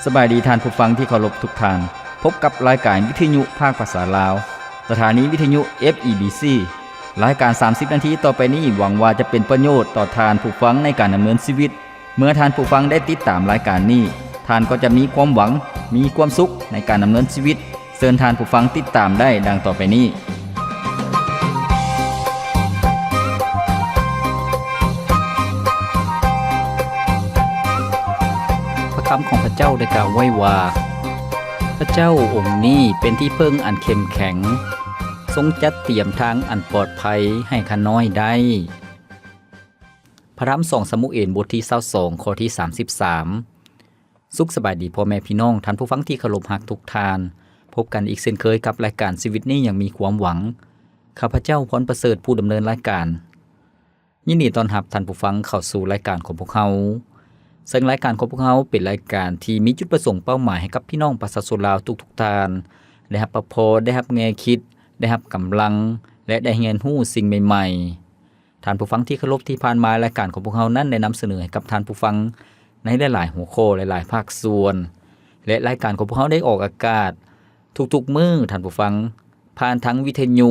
ສະບາຍດີທ່ານຜູ້ຟັງທີ່ເຄົາລົບທຸກທ່ານ. ພົບກັບລາຍການວິທະຍຸພາກພາສາລາວ, ສະຖານີວິທະຍຸ ເອັຟ ອີ ບີ ຊີ. ລາຍການສາມສິບນາທີຕໍ່ໄປນີ້ ຫວັງວ່າຈະເປັນປະໂຫຍດຕໍ່ທ່ານຜູ້ຟັງໃນການດຳເນີນຊີວິດ. ເມື່ອທ່ານຜູ້ຟັງໄດ້ຕິດຕາມລາຍການນີ້, ທ່ານກໍຈະມີຄວາມຫວັງ, ມີຄວາມສຸກໃນການດຳເນີນຊີວິດ. ເຊີນທ່ານຜູ້ຟັງຕິດຕາມໄດ້ດັ່ງຕໍ່ໄປນີ້. ພະຄຳຂອງພະເຈົ້າໄດ້ກ່າວໄວ້ວ່າ, ພະເຈົ້າອົງນີ້ເປັນທີ່ເພິ່ງອັນເຂັ້ມແຂງ, ຊົງຈັດຕຽມທາງອັນປອດໄພໃຫ້ຂ້ານ້ອຍໄດ້. ພະທຳສອງຊາມູເອນ ບົດທີຊາວສອງ ຂໍ້ທີສາມສິບສາມ. ສຸກສະບາຍດີພໍ່ແມ່ພີ່ນ້ອງ, ທ່ານຜູ້ຟັງທີ່ເຄົາລົບຮັກທຸກທ່ານ. ພົບກັນອີກເຊັ່ນເຄີຍກັບລາຍການຊີວິດນີ້ຍັງມີຄວາມຫວັງ. ຂ້າພະເຈົ້າ ພອນປະເສີດ ຜູ້ດຳເນີນລາຍການ. ຍິນດີຕ້ອນຮັບທ່ານຜູ້ຟັງເຂົ້າສູ່ລາຍການຂອງພວກເຮົາ. ເຊິ່ງລາຍການຂອງພວກເຮົາເປັນລາຍການທີ່ມີຈຸດປະສົງເປົ້າໝາຍໃຫ້ກັບພີ່ນ້ອງປະຊາຊົນລາວທຸກໆທ່ານ ໄດ້ຮັບພະພອນ, ໄດ້ຮັບແງ່ຄິດ, ໄດ້ຮັບກຳລັງ ແລະ ໄດ້ຮຽນຮູ້ສິ່ງໃໝ່ໆ. ທ່ານຜູ້ຟັງທີ່ເຄົາລົບ, ທີ່ຜ່ານມາລາຍການຂອງພວກເຮົານັ້ນໄດ້ນຳສະເໜີໃຫ້ກັບທ່ານຜູ້ຟັງໃນຫຼາຍໆຫົວຂໍ້, ຫຼາຍໆພາກສ່ວນ ແລະ ລາຍການຂອງພວກເຮົາໄດ້ອອກອາກາດທຸກໆມື້, ທ່ານຜູ້ຟັງ, ຜ່ານທາງວິທະຍຸ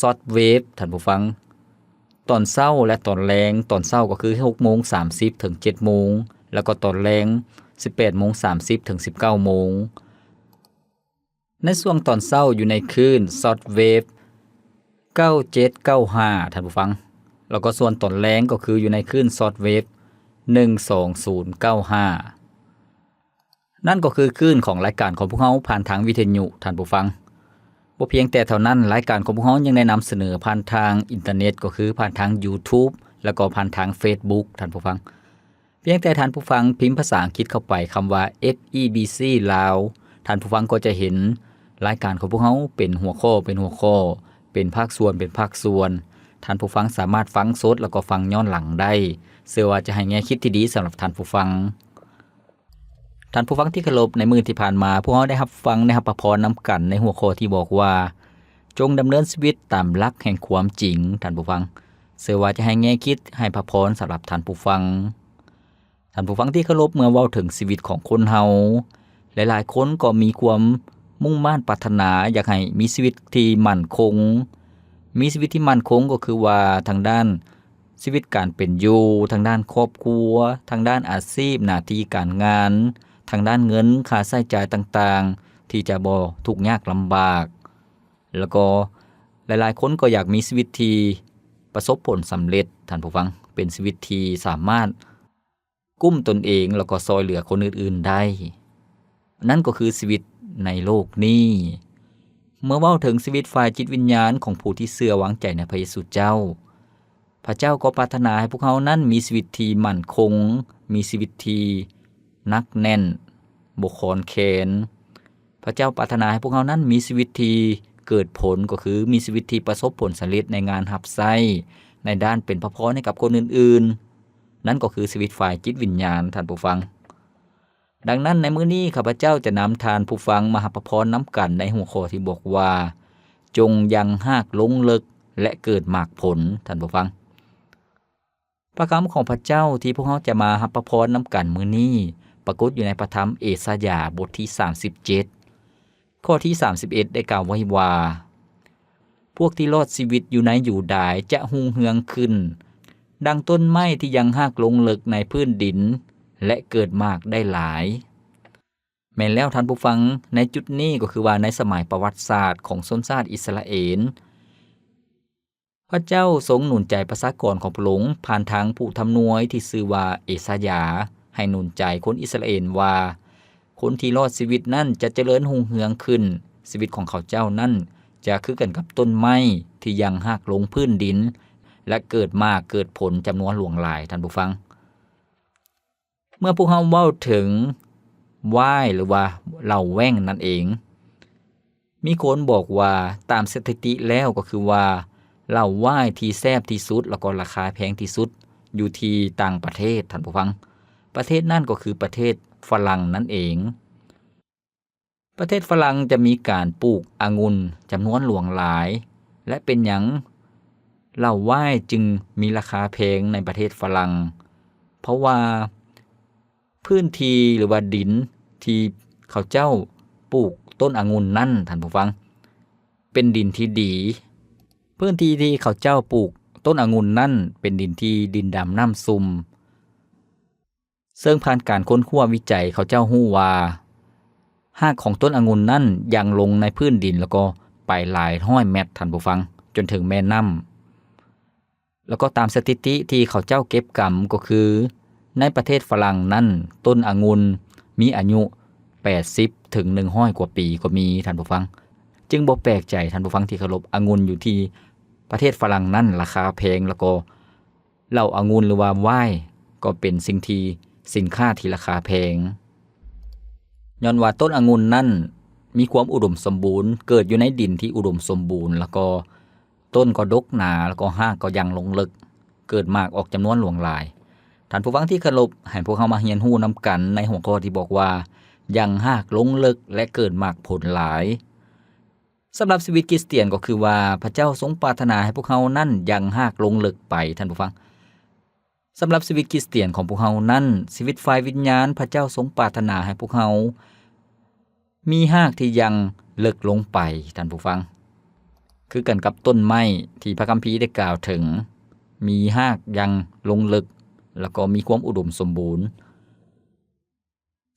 ຊອດເວບ, ທ່ານຜູ້ຟັງ, ຕອນເຊົ້າ ແລະ ຕອນແລງ. ຕອນເຊົ້າກໍຄືຫົກໂມງສາມສິບເຖິງເຈັດໂມງ, ແລ້ວກໍຕອນແລງສິບແປດໂມງສາມສິບເຖິງສິບເກົ້າໂມງ. ໃນຊ່ວງຕອນເຊົ້າຢູ່ໃນຄື້ນຊອດເວບເກົ້າເຈັດເກົ້າຫ້າ ທ່ານຜູ້ຟັງ, ແລ້ວກໍສ່ວນຕອນແລງກໍຄືຢູ່ໃນຄື້ນຊອດເວບໜຶ່ງສອງສູນເກົ້າຫ້າ. ນັ້ນກໍຄືຄື້ນຂອງລາຍການຂອງພວກເຮົາຜ່ານທາງວິທະຍຸ, ທ່ານຜູ້ຟັງ. ບໍ່ພຽງແຕ່ເທົ່ານັ້ນ, ລາຍການຂອງພວກເຮົາຍັງໄດ້ນຳສະເໜີຜ່ານທາງອິນເຕີເນັດ, ກໍຄືຜ່ານທາງ YouTube ແລ້ວກໍຜ່ານທາງ Facebook, ທ່ານຜູ້ຟັງ. ພຽງແຕ່ທ່ານຜູ້ຟັງພິມພາສາອັງກິດເຂົ້າໄປຄຳວ່າ ເອັຟ ອີ ບີ ຊີ ລາວ, ທ່ານຜູ້ຟັງກໍຈະເຫັນລາຍການຂອງພວກເຮົາເປັນຫົວຂໍ້ເປັນຫົວຂໍ້, ເປັນພາກສ່ວນເປັນພາກສ່ວນ. ທ່ານຜູ້ຟັງສາມາດຟັງສົດ ແລ້ວກໍຟັງຍ້ອນຫຼັງໄດ້. ເຊື່ອວ່າຈະໃຫ້ແງ່ຄິດທີ່ດີສຳລັບທ່ານຜູ້ຟັງ. ທ່ານຜູ້ຟັງທີ່ເຄົາລົບ, ໃນມື້ທີ່ຜ່ານມາ, ພວກເຮົາໄດ້ຮັບຟັງ, ໄດ້ຮັບພະພອນນຳກັນໃນຫົວຂໍ້ທີ່ບອກວ່າ, ຈົ່ງດຳເນີນຊີວິດຕາມຫຼັກແຫ່ງຄວາມຈິງ, ທ່ານຜູ້ຟັງ. ເຊື່ອວ່າຈະໃຫ້ແງ່ຄິດ, ໃຫ້ພະພອນສຳລັບທ່ານຜູ້ຟັງ. ທ່ານຜູ້ຟັງທີ່ເຄົາລົບ, ເມື່ອເວົ້າເຖິງຊີວິດຂອງຄົນເຮົາ, ຫຼາຍໆຄົນກໍມີຄວາມມຸ່ງມາດປາດຖະໜາຢາກໃຫ້ມີຊີວິດທີ່ໝັ້ນຄົງ. ມີຊີວິດທີ່ໝັ້ນຄົງກໍຄືວ່າທາງດ້ານຊີວິດການເປັນຢູ່, ທາງດ້ານຄອບຄົວ, ທາງດ້ານອາຊີບ, ໜ້າທີ່ການງານ, ທາງດ້ານເງິນ, ຄ່າໃຊ້ຈ່າຍຕ່າງໆ ທີ່ຈະບໍ່ທຸກຍາກລຳບາກ. ແລ້ວກໍຫຼາຍໆຄົນກໍຢາກມີຊີວິດທີ່ປະສົບຜົນສຳເລັດ, ທ່ານຜູ້ຟັງ, ເປັນຊີວິດທີ່ສາມາດ ກຸ້ມຕົນເອງ ແລ້ວກໍຊ່ອຍເຫຼືອຄົນອື່ນໆໄດ້. ນັ້ນກໍຄືຊີວິດໃນໂລກນີ້. ເມື່ອເວົ້າເຖິງຊີວິດຝ່າຍຈິດວິນຍານຂອງຜູ້ທີ່ເຊື່ອວາງໃຈໃນພະເຢຊູເຈົ້າ, ພະເຈົ້າກໍປາດຖະໜາໃຫ້ພວກເຮົານັ້ນມີຊີວິດທີ່ໝັ້ນຄົງ, ມີຊີວິດທີ່ໜັກແໜ້ນ, ບໍ່ຄອນແຄນ. ພະເຈົ້າປາດຖະໜາໃຫ້ພວກເຮົານັ້ນມີຊີວິດທີ່ເກີດຜົນ, ກໍຄືມີຊີວິດທີ່ປະສົບຜົນສຳເລັດໃນງານຮັບໃຊ້, ໃນດ້ານເປັນພະພອນໃຫ້ກັບຄົນອື່ນໆ. ນັ້ນກໍຄືຊີວິດຝ່າຍຈິດວິນຍານ, ທ່ານຜູ້ຟັງ. ດັ່ງນັ້ນ, ໃນມື້ນີ້ ຂ້າພະເຈົ້າຈະນຳທ່ານຜູ້ຟັງມາຮັບພະພອນນຳກັນໃນຫົວຂໍ້ທີ່ບອກວ່າ, ຈົ່ງຍັງຮາກລົງເລິກ ແລະ ເກີດໝາກຜົນ, ທ່ານຜູ້ຟັງ. ພະຄຳຂອງພະເຈົ້າທີ່ພວກເຮົາຈະມາຮັບພະພອນນຳກັນມື້ນີ້ ປາກົດຢູ່ໃນພະທຳເອສາຍາ ບົດທີສາມສິບເຈັດ ຂໍ້ທີສາມສິບເອັດ ໄດ້ກ່າວໄວ້ວ່າ, ພວກທີ່ລອດຊີວິດຢູ່ໃນຢູດາຍຈະຮຸ່ງເຮືອງຂຶ້ນ, ດັ່ງຕົ້ນໄມ້ທີ່ຍັງຮາກລົງເລິກໃນພື້ນດິນ ແລະ ເກີດໝາກໄດ້ຫຼາຍ. ແມ່ນແລ້ວທ່ານຜູ້ຟັງ, ໃນຈຸດນີ້ກໍຄືວ່າໃນສະໄໝປະຫວັດສາດຂອງຊົນຊາດອິດສະຣາເອນ, ພະເຈົ້າຊົງໜູນໃຈປະຊາກອນຂອງພະອົງຜ່ານທາງຜູ້ທຳນວຍທີ່ຊື່ວ່າເອສາຍາ ໃຫ້ໜູນໃຈຄົນອິດສະຣາເອນວ່າ ຄົນທີ່ລອດຊີວິດນັ້ນຈະຈະເລີນຮຸ່ງເຮືອງຂຶ້ນ, ຊີວິດຂອງເຂົາເຈົ້ານັ້ນຈະຄືກັນກັບຕົ້ນໄມ້ທີ່ຍັງຮາກລົງພື້ນດິນ ແລະ ເກີດໝາກເກີດຜົນຈຳນວນຫຼວງຫຼາຍ, ທ່ານຜູ້ຟັງ. ເມື່ອພວກເຮົາເວົ້າເຖິງວາຍ ຫຼືວ່າເຫຼົ້າແວ່ງນັ້ນເອງ, ມີຄົນບອກວ່າຕາມສະຖິຕິແລ້ວກໍຄືວ່າເຫຼົ້າວາຍທີ່ແຊບທີ່ສຸດ ແລ້ວກໍລາຄາແພງທີ່ສຸດຢູ່ທີ່ຕ່າງປະເທດ, ທ່ານຜູ້ຟັງ. ປະເທດນັ້ນກໍຄືປະເທດຝຣັ່ງນັ້ນເອງ. ປະເທດຝຣັ່ງຈະມີການປູກອະງຸ່ນຈຳນວນຫຼວງຫຼາຍ ແລະ ເປັນຫຍັງເຫຼົ້າວາຍຈຶ່ງມີລາຄາແພງໃນປະເທດຝຣັ່ງ? ເພາະວ່າພື້ນທີ່ ຫຼືວ່າດິນ ທີ່ເຂົາເຈົ້າປູກຕົ້ນອະງຸ່ນນັ້ນ ທ່ານຜູ້ຟັງ, ເປັນດິນທີ່ດີ. ພື້ນທີ່ທີ່ເຂົາເຈົ້າປູກຕົ້ນອະງຸ່ນນັ້ນ ເປັນດິນທີ່ດິນດຳນ້ຳຊຸ່ມ. ເຊິ່ງຜ່ານການຄົ້ນຄວ້າວິໄຈ ເຂົາເຈົ້າຮູ້ວ່າ ຮາກຂອງຕົ້ນອະງຸ່ນນັ້ນຍັງລົງໃນພື້ນດິນ ແລ້ວກໍໄປຫຼາຍຮ້ອຍແມັດ, ທ່ານຜູ້ຟັງ, ຈົນເຖິງແມ່ນ້ຳ. ແລ້ວກໍຕາມສະຖິຕິທີ່ເຂົາເຈົ້າເກັບກຳ ກໍຄືໃນປະເທດຝຣັ່ງນັ້ນ ຕົ້ນອະງຸ່ນມີອາຍຸແປດສິບເຖິງໜຶ່ງຮ້ອຍກວ່າປີກໍມີ, ທ່ານຜູ້ຟັງ. ຈຶ່ງບໍ່ແປກໃຈ, ທ່ານຜູ້ຟັງທີ່ເຄົາລົບ, ອະງຸ່ນຢູ່ທີ່ປະເທດຝຣັ່ງນັ້ນລາຄາແພງ, ແລ້ວກໍ ເຫຼົ້າອະງຸ່ນ ຫຼືວ່າໄວນ໌ ກໍເປັນສິ່ງທີ່ ສິນຄ້າທີ່ລາຄາແພງ. ຍ້ອນວ່າຕົ້ນອະງຸ່ນນັ້ນມີຄວາມອຸດົມສົມບູນ, ເກີດຢູ່ໃນດິນທີ່ອຸດົມສົມບູນ, ແລ້ວກໍຕົ້ນກໍດົກໜາ, ແລ້ວກໍຮາກກໍຍັງລົງເລິກ, ເກີດໝາກອອກຈຳນວນຫຼວງຫຼາຍ. ທ່ານຜູ້ຟັງທີ່ເຄົາລົບ, ໃຫ້ພວກເຮົາມາຮຽນຮູ້ນຳກັນໃນຫົວຂໍ້ທີ່ບອກວ່າ ຍັງຮາກລົງເລິກ ແລະ ເກີດໝາກຜົນຫຼາຍ. ສຳລັບຊີວິດຄຣິສຕຽນກໍຄືວ່າ ພະເຈົ້າຊົງປາດຖະໜາໃຫ້ພວກເຮົານັ້ນຍັງຮາກລົງເລິກໄປ, ທ່ານຜູ້ຟັງ. ສຳລັບຊີວິດຄຣິສຕຽນຂອງພວກເຮົານັ້ນ, ຊີວິດຝ່າຍວິນຍານ, ພະເຈົ້າຊົງປາດຖະໜາໃຫ້ພວກເຮົາມີຮາກທີ່ຍັງເລິກລົງໄປ, ທ່ານຜູ້ຟັງ. ຄືກັນກັບຕົ້ນໄມ້ທີ່ພະຄຳພີໄດ້ກ່າວເຖິງ, ມີຮາກຍັງລົງເລິກ, ແລ້ວກໍມີຄວາມອຸດົມສົມບູນ.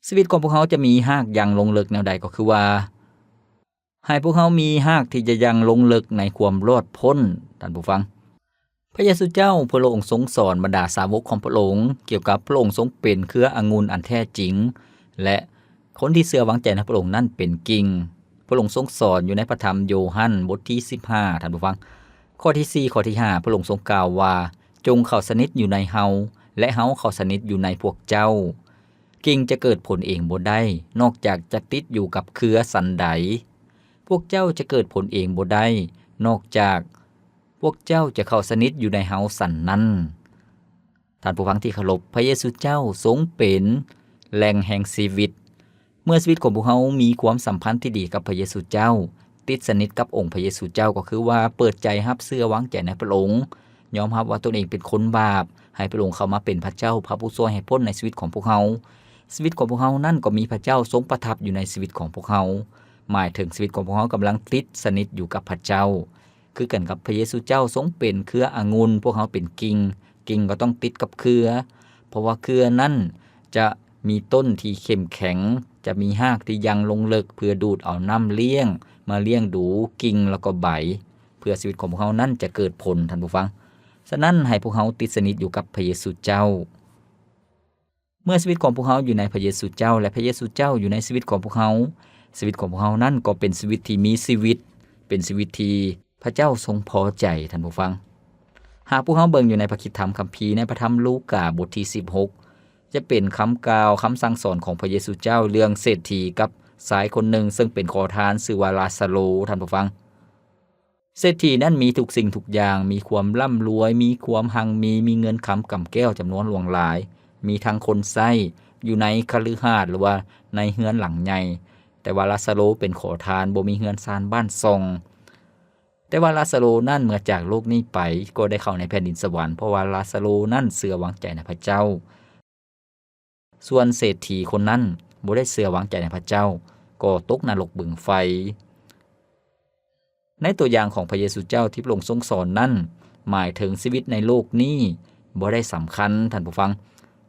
ຊີວິດຂອງພວກເຮົາຈະມີຮາກຍັງລົງເລິກແນວໃດ? ກໍຄືວ່າ ໃຫ້ພວກເຮົາມີຮາກທີ່ຈະຍັງລົງເລິກໃນຄວາມລອດພົ້ນ, ທ່ານຜູ້ຟັງ. ພະເຢຊູເຈົ້າ ພະອົງຊົງສອນບັນດາສາວົກຂອງພະອົງ ກ່ຽວກັບພະອົງຊົງເປັນເຄືອອະງຸ່ນອັນແທ້ຈິງ ແລະ ຄົນທີ່ເຊື່ອວາງໃຈໃນພະອົງນັ້ນເປັນກິ່ງ. ພະອົງຊົງສອນຢູ່ໃນພະທຳໂຢຮັນ ບົດທີສິບຫ້າ, ທ່ານຜູ້ຟັງ, ຂໍ້ທີສີ່, ຂໍ້ທີຫ້າ, ພະອົງຊົງກ່າວວ່າ, ຈົ່ງເຂົ້າສະໜິດຢູ່ໃນເຮົາ ແລະ ເຮົາເຂົ້າສະໜິດຢູ່ໃນພວກເຈົ້າ. ກິ່ງຈະເກີດຜົນເອງບໍ່ໄດ້ ນອກຈາກຈະຕິດຢູ່ກັບເຄືອສັນໃດ. ພວກເຈົ້າຈະເກີດຜົນເອງບໍ່ໄດ້ ນອກຈາກພວກເຈົ້າຈະເຂົ້າສະໜິດຢູ່ໃນເຮົາສັນນັ້ນ. ທ່ານຜູ້ຟັງທີ່ເຄົາລົບ, ພະເຢຊູເຈົ້າຊົງເປັນແຫຼ່ງແຫ່ງຊີວິດ. ເມື່ອຊີວິດຂອງພວກເຮົາມີຄວາມສຳພັນທີ່ດີກັບພະເຢຊູເຈົ້າ, ຕິດສະໜິດກັບອົງພະເຢຊູເຈົ້າ, ກໍຄືວ່າເປີດໃຈຮັບເຊື່ອວາງໃຈໃນພະອົງ, ຍອມຮັບວ່າຕົນເອງເປັນຄົນບາບ, ໃຫ້ພະອົງເຂົ້າມາເປັນພະເຈົ້າ, ພະຜູ້ຊ່ວຍໃຫ້ພົ້ນໃນຊີວິດຂອງພວກເຮົາ. ຊີວິດຂອງພວກເຮົານັ້ນກໍມີພະເຈົ້າຊົງປະທັບຢູ່ໃນຊີວິດຂອງພວກເຮົາ, ໝາຍເຖິງຊີວິດຂອງພວກເຮົາກຳລັງຕິດສະໜິດຢູ່ກັບພະເຈົ້າ. ຄືກັນກັບພະເຢຊູເຈົ້າຊົງເປັນເຄືອອະງຸ່ນ, ພວກເຮົາເປັນກິ່ງ, ກິ່ງກໍຕ້ອງຕິດກັບເຄືອ, ເພາະວ່າເຄືອນັ້ນຈະມີຕົ້ນທີ່ເຂັ້ມແຂງ, ຈະມີຮາກທີ່ຍັງລົງເລິກເພື່ອດູດເອົານ້ຳລ້ຽງ, ມາລ້ຽງດູກິ່ງແລ້ວກໍໃບ, ເພື່ອຊີວິດຂອງພວກເຮົານັ້ນຈະເກີດຜົນ, ທ່ານຜູ້ຟັງ. ສະນັ້ນ, ໃຫ້ພວກເຮົາຕິດສະໜິດຢູ່ກັບພະເຢຊູເຈົ້າ. ເມື່ອຊີວິດຂອງພວກເຮົາຢູ່ໃນພະເຢຊູເຈົ້າ ແລະ ພະເຢຊູເຈົ້າຢູ່ໃນຊີວິດຂອງພວກເຮົາ, ຊີວິດຂອງພວກເຮົານັ້ນກໍເປັນຊີວິດທີ່ມີຊີວິດ, ເປັນຊີວິດທີ່ພະເຈົ້າຊົງພໍໃຈ, ທ່ານຜູ້ຟັງ. ຫາກພວກເຮົາເບິ່ງຢູ່ໃນພະຄຣິສຕະທຳຄຳພີ, ໃນພະທຳລູກາ ບົດທີສິບຫົກ, ຈະເປັນຄຳກ່າວ, ຄຳສັ່ງສອນຂອງພະເຢຊູເຈົ້າເລື່ອງເສດຖີກັບຊາຍຄົນໜຶ່ງ ເຊິ່ງເປັນຂໍທານ, ຊື່ວ່າລາຊາໂລ, ທ່ານຜູ້ຟັງ. ເສດຖີນັ້ນມີທຸກສິ່ງທຸກຢ່າງ, ມີຄວາມລ່ຳລວຍ, ມີຄວາມຮັ່ງມີ, ມີເງິນຄຳກຳແກ້ວຈຳນວນຫຼວງຫຼາຍ, ມີທັງຄົນໃຊ້ຢູ່ໃນຄະລືຫາດ ຫຼືວ່າໃນເຮືອນຫຼັງໃຫຍ່, ແຕ່ວ່າລາຊາໂລເປັນຂໍທານ, ບໍ່ມີເຮືອນຊານບ້ານຊ່ອງ. ແຕ່ວ່າລາຊາໂລນັ້ນເມື່ອຈາກໂລກນີ້ໄປ, ກໍໄດ້ເຂົ້າໃນແຜ່ນດິນສະຫວັນ, ເພາະວ່າລາຊາໂລນັ້ນເຊື່ອວາງໃຈໃນພະເຈົ້າ. ສ່ວນເສດຖີຄົນນັ້ນບໍ່ໄດ້ເຊື່ອວາງໃຈໃນພະເຈົ້າ, ກໍຕົກນະລົກບຶງໄຟ. ໃນຕົວຢ່າງຂອງພະເຢຊູເຈົ້າທີ່ພະອົງຊົງສອນນັ້ນ, ໝາຍເຖິງຊີວິດໃນໂລກນີ້ບໍ່ໄດ້ສຳຄັນ, ທ່ານຜູ້ຟັງ.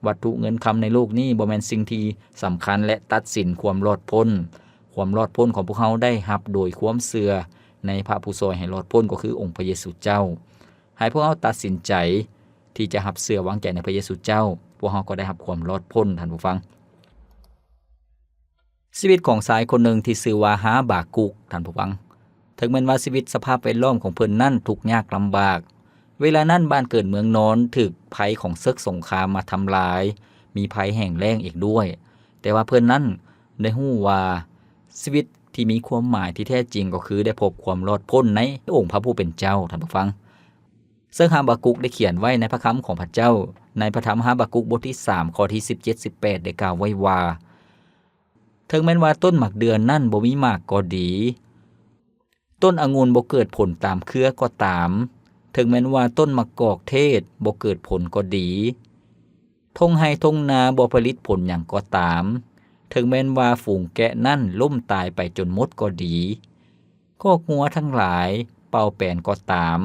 ວັດຖຸເງິນຄຳໃນໂລກນີ້ບໍ່ແມ່ນສິ່ງທີ່ສຳຄັນ ແລະ ຕັດສິນຄວາມລອດພົ້ນ. ຄວາມລອດພົ້ນຂອງພວກເຮົາໄດ້ຮັບໂດຍຄວາມເຊື່ອໃນພະຜູ້ຊ່ອຍໃຫ້ລອດພົ້ນ, ກໍຄືອົງພະເຢຊູເຈົ້າ. ໃຫ້ພວກເຮົາຕັດສິນໃຈ ທີ່ຈະຮັບເຊື່ອວາງໃຈໃນພະເຢຊູເຈົ້າ, ພວກເຮົາກໍໄດ້ຮັບຄວາມລອດພົ້ນ, ທ່ານຜູ້ຟັງ. ຊີວິດຂອງຊາຍຄົນໜຶ່ງທີ່ຊື່ວ່າຮາບາກຸກ, ທ່ານຜູ້ຟັງ. ເຖິງແມ່ນວ່າຊີວິດສະພາບແວດລ້ອມຂອງເພິ່ນນັ້ນທຸກຍາກລຳບາກ, ເວລານັ້ນບ້ານເກີດເມືອງນອນຖືກໄພຂອງເສິກສົງຄາມມາທຳລາຍ, ມີໄພແຫ້ງແລ້ງອີກດ້ວຍ, ແຕ່ວ່າເພິ່ນນັ້ນໄດ້ຮູ້ວ່າຊີວິດທີ່ມີຄວາມໝາຍທີ່ແທ້ຈິງກໍຄືໄດ້ພົບຄວາມລອດພົ້ນໃນອົງພະຜູ້ເປັນເຈົ້າ, ທ່ານຜູ້ຟັງ. ເຊິ່ງຮາບາກຸກໄດ້ຂຽນໄວ້ໃນພະຄຳຂອງພະເຈົ້າ ໃນພະທຳຮາບາກຸກບົດທີສາມ ຂໍ້ທີສິບເຈັດ ສິບແປດ ໄດ້ກ່າວໄວ້ວ່າ, ເຖິງແມ່ນວ່າຕົ້ນໝາກເດືອນນັ້ນບໍ່ມີໝາກກໍດີ, ຕົ້ນອະງຸ່ນບໍ່ເກີດຜົນຕາມເຄືອກໍຕາມ, ເຖິງແມ່ນວ່າຕົ້ນໝາກກອກເທດບໍ່ເກີດຜົນກໍດີ, ທົ່ງໄຮ່ທົ່ງນາບໍ່ຜະລິດຜົນຫຍັງກໍຕາມ, ເ ເຖິງແມ່ນວ່າຝູງແກະນັ້ນລົ້ມຕາຍໄປຈົນໝົດກໍດີ, ຄອກງົວທັງຫຼາຍເປົ່າແປນກໍຕາມ,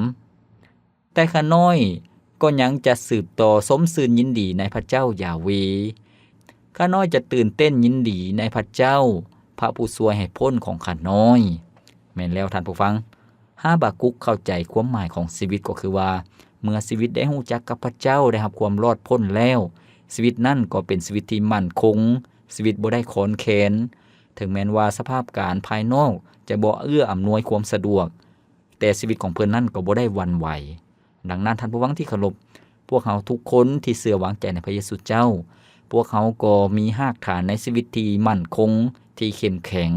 ແຕ່ຂ້ານ້ອຍກໍຍັງຈະສືບຕໍ່ຊົມຊື່ນຍິນດີໃນພະເຈົ້າຢາເວ. ຂ້ານ້ອຍຈະຕື່ນເຕັ້ນຍິນດີໃນພະເຈົ້າ, ພະຜູ້ຊ່ວຍໃຫ້ພົ້ນຂອງຂ້ານ້ອຍ. ແມ່ນແລ້ວທ່ານຜູ້ຟັງ, ຮາບາກຸກເຂົ້າໃຈຄວາມໝາຍຂອງຊີວິດ ກໍຄືວ່າ ເມື່ອຊີວິດໄດ້ຮູ້ຈັກກັບພະເຈົ້າ, ໄດ້ຮັບຄວາມລອດພົ້ນແລ້ວ, ຊີວິດນັ້ນກໍເປັນຊີວິດທີ່ໝັ້ນຄົງ, ຊີວິດບໍ່ໄດ້ຄອນແຄນ. ເຖິງແມ່ນວ່າສະພາບການພາຍນອກຈະບໍ່ເອື້ອອຳນວຍຄວາມສະດວກ, ແຕ່ຊີວິດຂອງເພິ່ນນັ້ນກໍບໍ່ໄດ້ຫວັ່ນໄຫວ. ດັ່ງນັ້ນທ່ານຜູ້ຟັງທີ່ເຄົາລົບ, ພວກເຮົາທຸກຄົນທີ່ເຊື່ອວາງໃຈໃນພະເຢຊູເຈົ້າ, ພວກເຮົາກໍມີຮາກຖານໃນຊີວິດທີ່ໝັ້ນຄົງ, ທີ່ເຂັ້ມແຂງ.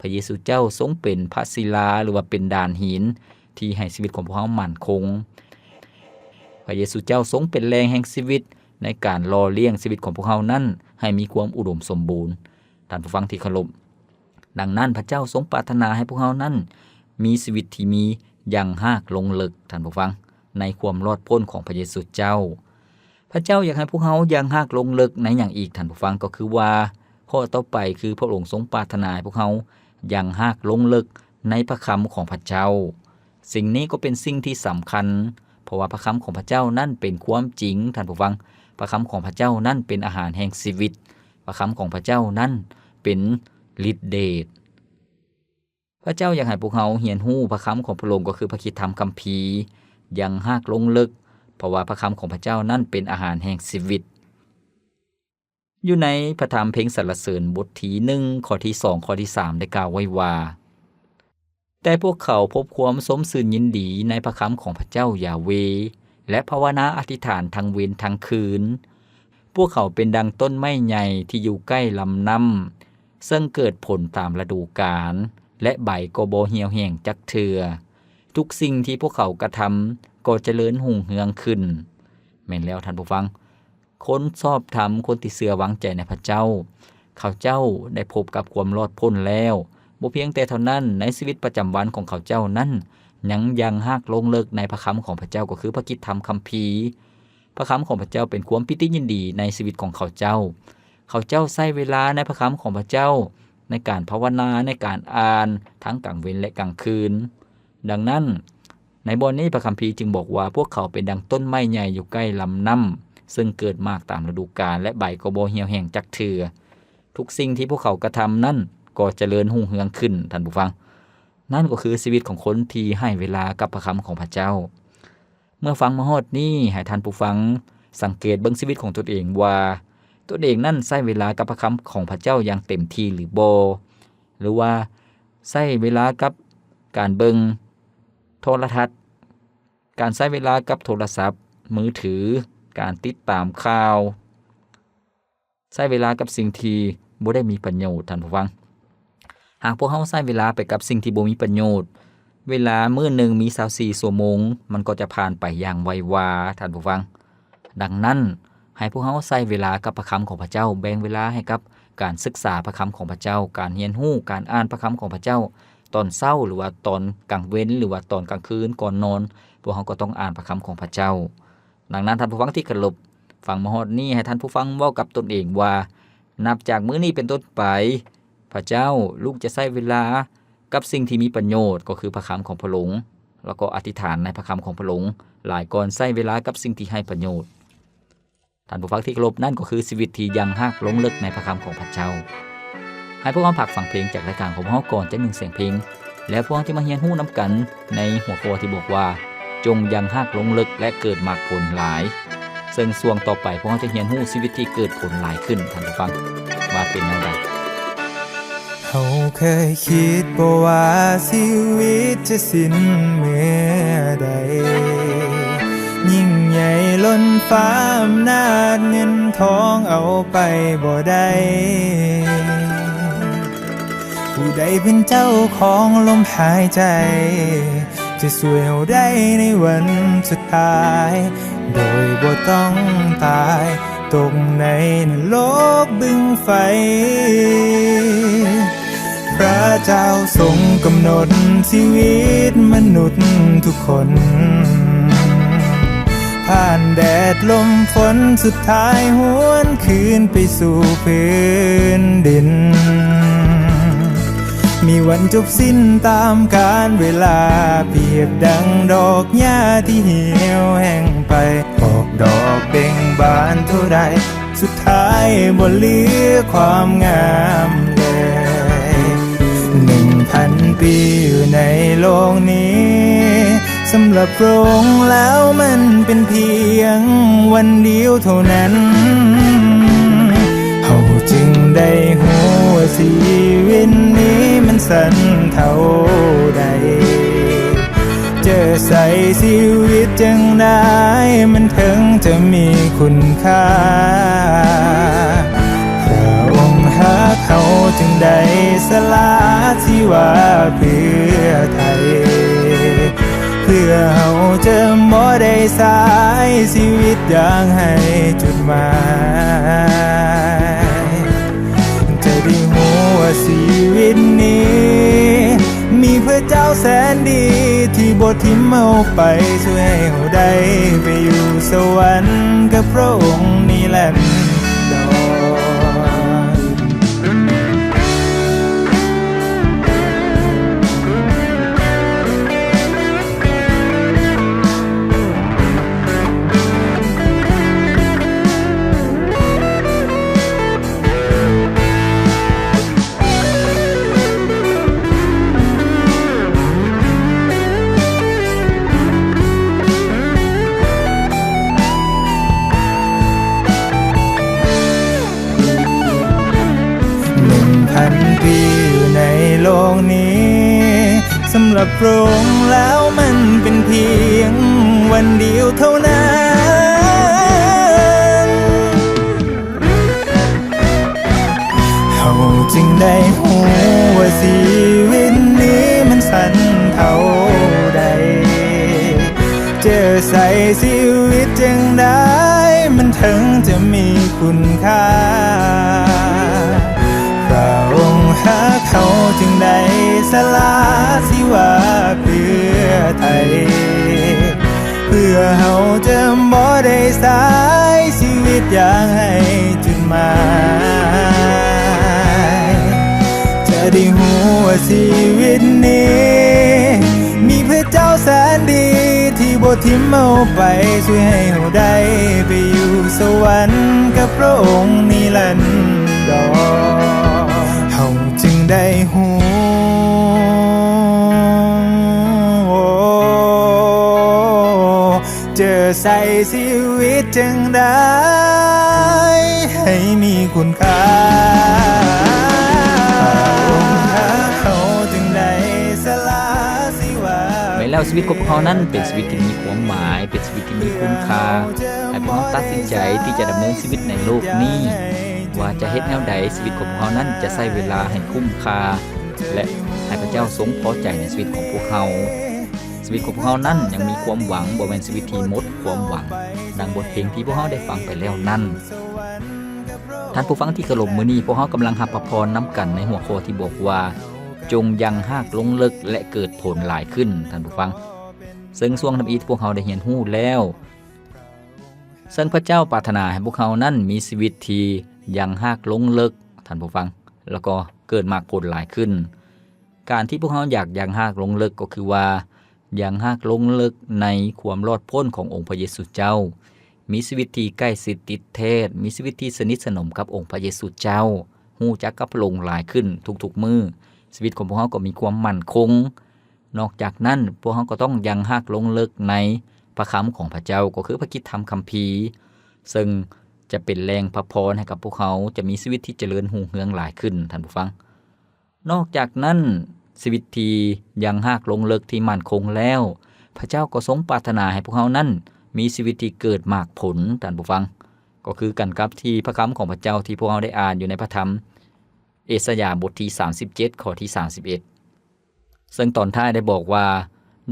ພະເຢຊູເຈົ້າຊົງເປັນພະສິລາ ຫຼືວ່າເປັນດານຫີນທີ່ໃຫ້ຊີວິດຂອງພວກເຮົາໝັ້ນຄົງ. ພະເຢຊູເຈົ້າຊົງເປັນແຫຼ່ງແຫ່ງຊີວິດໃນການຫຼໍ່ລ້ຽງຊີວິດຂອງພວກເຮົານັ້ນໃຫ້ມີຄວາມອຸດົມສົມບູນ. ທ່ານຜູ້ຟັງທີ່ເຄົາລົບ, ດັ່ງນັ້ນພະເຈົ້າຊົງປາດຖະໜາໃຫ້ພວກເຮົານັ້ນມີຊີວິດທີ່ມີຍັງຮາກລົງເລິກ, ທ່ານຜູ້ຟັງ, ໃນຄວາມລອດພົ້ນຂອງພະເຢຊູເຈົ້າ. ພະເຈົ້າຢາກໃຫ້ພວກເຮົາຍັງຮາກລົງເລິກໃນຫຍັງອີກ, ທ່ານຜູ້ຟັງ? ກໍຄືວ່າ ຂໍ້ຕໍ່ໄປຄືພະອົງຊົງປາດຖະໜາໃຫ້ພວກເຮົາຍັງຮາກລົງເລິກໃນພະຄຳຂອງພະເຈົ້າ. ສິ່ງນີ້ກໍເປັນສິ່ງທີ່ສຳຄັນ, ເພາະວ່າພະຄຳຂອງພະເຈົ້ານັ້ນເປັນຄວາມຈິງ, ທ່ານຜູ້ຟັງ. ພະຄຳຂອງພະເຈົ້ານັ້ນເປັນອາຫານແຫ່ງຊີວິດ. ພະຄຳຂອງພະເຈົ້ານັ້ນເປັນລິດເດດ. ພະເຈົ້າຢາກໃຫ້ພວກເຮົາຮຽນຮູ້ພະຄຳຂອງພະອົງ, ກໍຄືພະຄຣິສຕະທຳຄຳພີ, ຢ່າງຮາກລົງເລິກ, ເພາະວ່າພະຄຳຂອງພະເຈົ້ານັ້ນເປັນອາຫານແຫ່ງຊີວິດ. ຢູ່ໃນພະທຳເພງສັນລະເສີນບົດທີໜຶ່ງ ຂໍ້ທີສອງ ຂໍ້ທີສາມ ໄດ້ກ່າວໄວ້ວ່າ, ແຕ່ພວກເຂົາພົບຄວາມຊົມຊື່ນຍິນດີໃນພະຄຳຂອງພະເຈົ້າຢາເວ ແລະ ພາວະນາອະທິຖານທັງເວັນທັງຄືນ. ພວກເຂົາເປັນດັ່ງຕົ້ນໄມ້ໃຫຍ່ທີ່ຢູ່ໃກ້ລຳນ້ຳ, ເຊິ່ງເກີດຜົນຕາມລະດູການ ແລະ ໃບກໍບໍ່ຫ່ຽວແຫ້ງຈັກເທື່ອ. ທຸກສິ່ງທີ່ພວກເຂົາກະທຳກໍຈະເລີນຮຸ່ງເຮືອງຂຶ້ນ. ແມ່ນແລ້ວທ່ານຜູ້ຟັງ, ຄົນຊອບທຳ, ຄົນທີ່ເຊື່ອວາງໃຈໃນພະເຈົ້າ, ເຂົາເຈົ້າໄດ້ພົບກັບຄວາມລອດພົ້ນແລ້ວ. ບໍ່ພຽງແຕ່ເທົ່ານັ້ນ, ໃນຊີວິດປະຈຳວັນຂອງເຂົາເຈົ້ານັ້ນ ຍັງຍັງຮາກລົງເລິກໃນພະຄຳຂອງພະເຈົ້າ, ກໍຄືພະຄຣິສຕະທຳຄຳພີ. ພະຄຳຂອງພະເຈົ້າເປັນຄວາມປີຕິຍິນດີໃນຊີວິດຂອງເຂົາເຈົ້າ. ເຂົາເຈົ້າໃຊ້ເວລາໃນພະຄຳຂອງພະເຈົ້າ ໃນການພາວະນາ, ໃນການອ່ານ ທັງກາງເວັນ ແລະ ກາງຄືນ. ດັ່ງນັ້ນ, ໃນບ່ອນນີ້ພະຄຳພີຈຶ່ງບອກວ່າ ພວກເຂົາເປັນດັ່ງຕົ້ນໄມ້ໃຫຍ່ຢູ່ໃກ້ລຳນ້ຳ, ເຊິ່ງເກີດໝາກຕາມລະດູການ ແລະ ໃບກໍບໍ່ຫ່ຽວແຫ້ງຈັກເທື່ອ. ທຸກສິ່ງທີ່ພວກເຂົາກະທຳນັ້ນກໍຈະເລີນຮຸ່ງເຮືອງຂຶ້ນ, ທ່ານຜູ້ຟັງ. ນັ້ນກໍຄືຊີວິດຂອງຄົນທີ່ໃຫ້ເວລາກັບພະຄຳຂອງພະເຈົ້າ. ເມື່ອຟັງມາຮອດນີ້, ໃຫ້ທ່ານຜູ້ຟັງສັງເກດເບິ່ງຊີວິດຂອງຕົນເອງວ່າ ຕົນເອງນັ້ນໃຊ້ເວລາກັບພະຄຳຂອງພະເຈົ້າຢ່າງເຕັມທີ່ຫຼືບໍ່? ຫຼືວ່າໃຊ້ເວລາກັບການເບິ່ງໂທລະທັດ, ການໃຊ້ເວລາກັບໂທລະສັບມືຖື, ການຕິດຕາມຂ່າວ, ໃຊ້ເວລາກັບສິ່ງທີ່ບໍ່ໄດ້ມີປະໂຫຍດ, ທ່ານຜູ້ຟັງ. ຫາກພວກເຮົາໃຊ້ເວລາໄປກັບສິ່ງທີ່ບໍ່ມີປະໂຫຍດ, ເວລາມື້ໜຶ່ງມີຊາວສີ່ຊົ່ວໂມງ, ມັນກໍຈະຜ່ານໄປຢ່າງໄວວາ, ທ່ານຜູ້ຟັງ. ດັ່ງນັ້ນ, ໃຫ້ພວກເຮົາໃຊ້ເວລາກັບພະຄຳຂອງພະເຈົ້າ, ແບ່ງເວລາໃຫ້ກັບການສຶກສາພະຄຳຂອງພະເຈົ້າ, ການຮຽນຮູ້, ການອ່ານພະຄຳຂອງພະເຈົ້າ, ຕອນເຊົ້າ ຫຼືວ່າຕອນກາງເວັນ ຫຼືວ່າຕອນກາງຄືນກ່ອນນອນ, ພວກເຮົາກໍຕ້ອງອ່ານພະຄຳຂອງພະເຈົ້າ. ດັ່ງນັ້ນ, ທ່ານຜູ້ຟັງທີ່ເຄົາລົບ, ຟັງມາຮອດນີ້, ໃຫ້ທ່ານຜູ້ຟັງເວົ້າກັບຕົນເອງວ່າ, ນັບຈາກມື້ນີ້ເປັນຕົ້ນໄປ, ພະເຈົ້າ, ລູກຈະໃຊ້ເວລາກັບສິ່ງທີ່ມີປະໂຫຍດ, ກໍຄືພະຄຳຂອງພະອົງ, ແລ້ວກໍອະທິຖານໃນພະຄຳຂອງພະອົງ, ຫຼາຍກ່ອນໃຊ້ເວລາກັບສິ່ງທີ່ໄຮ້ປະໂຫຍດ. ທ່ານຜູ້ຟັງທີ່ເຄົາລົບ, ນັ້ນກໍຄືຊີວິດທີ່ຍັງຮາກລົງເລິກໃນພະຄຳຂອງພະເຈົ້າ. ໃຫ້ພວກເຮົາພັກຟັງເພງຈາກລາຍການຂອງພວກເຮົາກ່ອນຈັກໜຶ່ງສຽງເພງ, ແລ້ວພວກເຮົາຈະມາຮຽນຮູ້ນຳກັນໃນຫົວຂໍ້ທີ່ບອກວ່າ, ຈົ່ງຍັງຮາກລົງເລິກ ແລະ ເກີດໝາກຜົນຫຼາຍ, ເຊິ່ງຊ່ວງຕໍ່ໄປພວກເຮົາຈະຮຽນຮູ້ຊີວິດທີ່ເກີດຜົນຫຼາຍຂຶ້ນ, ທ່ານຜູ້ຟັງ, ວ່າເປັນແນວໃດ. ເຮົາເຄີຍຄິດບໍ່ວ່າຊີວິດຈະສິ້ນເມື່ອໃດ? ຍິ່ງໃຫຍ່ລົ້ນຟ້າອຳນາດເງິນທອງເອົາໄປບໍ່ໄດ້. ຜູ້ໃດເປັນເຈົ້າຂອງລົມຫາຍໃຈ? ຈະຊ່ວຍເຮົາໄດ້ໃນວັນສຸດທ້າຍ ໂດຍບໍ່ຕ້ອງຕາຍ ຕົກໃນນະລົກບຶງໄຟ. ພຣະເຈົ້າຊົງກຳນົດຊີວິດມະນຸດທຸກຄົນ. ພ ຜ່ານແດດລົມຝົນ ສຸດທ້າຍຫວນຄືນໄປສູ່ພື້ນດິນ. ມີວັນຈົບສິ້ນຕາມການເວລາ ປຽບດັ່ງດອກຫຍ້າທີ່ຫ່ຽວແຫ້ງໄປ ອອກດອກເບັ່ງບານເທົ່າໃດ ສຸດທ້າຍບໍ່ເຫຼືອຄວາມງາມເລີຍ. ໜຶ່ງພັນປີຢູ່ໃນໂລກນີ້ ສຳລັບພະອົງແລ້ວມັນເປັນພຽງວັນດຽວເທົ່ານັ້ນ. ເຮົາຈຶ່ງໄດ້ຮູ້ວ່າຊີວິດນີ້ມັນສັ້ນເທົ່າໃດ. ຈະໃຊ້ຊີວິດຈັ່ງໃດ ມັນເຖິງຈະມີຄຸນຄ່າ? ພະອົງຮັກເຮົາຈຶ່ງໄດ້ສະຫຼະຊີວາເພື່ອໄທ, ເພື່ອເຮົາຈະບໍ່ໄດ້ສາຍຊີວິດຢ່າງໄຮ້ຈຸດໝາຍ. ຈະໄດ້ຮູ້ວ່າຊີວິດນີ້ ມີພະເຈົ້າແສນດີ ທີ່ບໍ່ຖິ້ມເຮົາໄປ ຊ່ວຍໃຫ້ເຮົາໄດ້ໄປຢູ່ສະຫວັນກັບພະອົງນິລັນດອນ. ໜຶ່ງພັນປີຢູ່ໃນໂລກນີ້ ສຳລັບພະອົງແລ້ວມັນເປັນພຽງວັນດຽວເທົ່ານັ້ນ. ເຮົາຈຶ່ງໄດ້ຮູ້ວ່າຊີວິດນີ້ມັນສັ້ນເທົ່າໃດ, ຈະໃຊ້ຊີວິດຈັ່ງໃດ ມັນເຖິງຈະມີຄຸນຄ່າ. ພະອົງຮັກເຮົາຈຶ່ງໄດ້ສະຫຼະຊີວາເພື່ອໄທ. ເພື່ອເຮົາຈະບໍ່ໄດ້ສາຍຊີວິດຢ່າງໄຮ້ຈຸດໝາຍ, ຈະໄດ້ຮູ້ວ່າຊີວິດນີ້ ມີພະເຈົ້າແສນດີ ທີ່ບໍ່ຖິ້ມເຮົາໄປ, ຊ່ວຍໃຫ້ເຮົາໄດ້ໄປຢູ່ສະຫວັນກັບພະອົງນິລັນດອນ. ເຮົາຈຶ່ງໄດ້ຮູ້ ຈະໃຊ້ຊີວິດຈັ່ງໃດໃຫ້ມີຄຸນຄ່າ. ພະອົງຮັກເຮົາຈຶ່ງໄດ້ສະຫຼະຊີວາ. ແມ່ນແລ້ວ, ຊີວິດຂອງພວກເຮົານັ້ນເປັນຊີວິດທີ່ມີຄວາມໝາຍ, ເປັນຊີວິດທີ່ມີຄຸນຄ່າ. ໃຫ້ພວກເຮົາຕັດສິນໃຈທີ່ຈະດຳເນີນຊີວິດໃນໂລກນີ້, ວ່າຈະເຮັດແນວໃດຊີວິດຂອງພວກເຮົານັ້ນຈະໃຊ້ເວລາໃຫ້ຄຸ້ມຄ່າ ແລະ ໃຫ້ພະເຈົ້າຊົງພໍໃຈໃນຊີວິດຂອງພວກເຮົາ. ຊີວິດຂອງພວກເຮົານັ້ນຍັງມີຄວາມຫວັງ, ບໍ່ແມ່ນຊີວິດທີ່ໝົດຄວາມຫວັງ, ດັ່ງບົດເພງທີ່ພວກເຮົາໄດ້ຟັງໄປແລ້ວນັ້ນ. ທ່ານຜູ້ຟັງທີ່ເຄົາລົບ, ມື້ນີ້ພວກເຮົາກຳລັງຮັບພະພອນນຳກັນໃນຫົວຂໍ້ທີ່ບອກວ່າ, ຈົ່ງຍັງຮາກລົງເລິກ ແລະ ເກີດຜົນຫຼາຍຂຶ້ນ, ທ່ານຜູ້ຟັງ. ເຊິ່ງຊ່ວງທຳອິດພວກເຮົາໄດ້ຮຽນຮູ້ແລ້ວ, ເຊິ່ງພະເຈົ້າປາດຖະໜາໃຫ້ພວກເຮົານັ້ນມີຊີວິດທີ່ຍັງຮາກລົງເລິກ, ທ່ານຜູ້ຟັງ, ແລ້ວກໍເກີດໝາກຜົນຫຼາຍຂຶ້ນ. ການທີ່ພວກເຮົາຢາກຍັງຮາກລົງເລິກກໍຄືວ່າ ຍັງຮາກລົງເລິກໃນຄວາມລອດພົ້ນຂອງອົງພະເຢຊູເຈົ້າ, ມີຊີວິດທີ່ໃກ້ຊິດຕິດແທດ, ມີຊີວິດທີ່ສະໜິດສະໜົມກັບອົງພະເຢຊູເຈົ້າ, ຮູ້ຈັກກັບພະອົງຫຼາຍຂຶ້ນທຸກໆມື້. ຊີວິດຂອງພວກເຮົາກໍມີຄວາມໝັ້ນຄົງ. ນອກຈາກນັ້ນ, ພວກເຮົາກໍຕ້ອງຍັງຮາກລົງເລິກໃນພະຄຳຂອງພະເຈົ້າ, ກໍຄືພະກິດທຳຄຳພີ, ເຊິ່ງຈະເປັນແຫຼ່ງພະພອນໃຫ້ກັບພວກເຮົາ, ຈະມີຊີວິດທີ່ຈະເລີນຮຸ່ງເຮືອງຫຼາຍຂຶ້ນ, ທ່ານຜູ້ຟັງ. ນອກຈາກນັ້ນ, ຊີວິດທີ່ຍັງຮາກລົງເລິກທີ່ໝັ້ນຄົງແລ້ວ, ພະເຈົ້າກໍຊົງປາດຖະໜາໃຫ້ພວກເຮົານັ້ນມີຊີວິດທີ່ເກີດໝາກຜົນ, ທ່ານຜູ້ຟັງ. ກໍຄືກັນກັບທີ່ພະຄຳຂອງພະເຈົ້າທີ່ພວກເຮົາໄດ້ອ່ານຢູ່ໃນພະທຳເອສາຍາບົດທີສາມສິບເຈັດ ຂໍ້ທີສາມສິບເອັດ. ເຊິ່ງຕອນທ້າຍໄດ້ບອກວ່າ,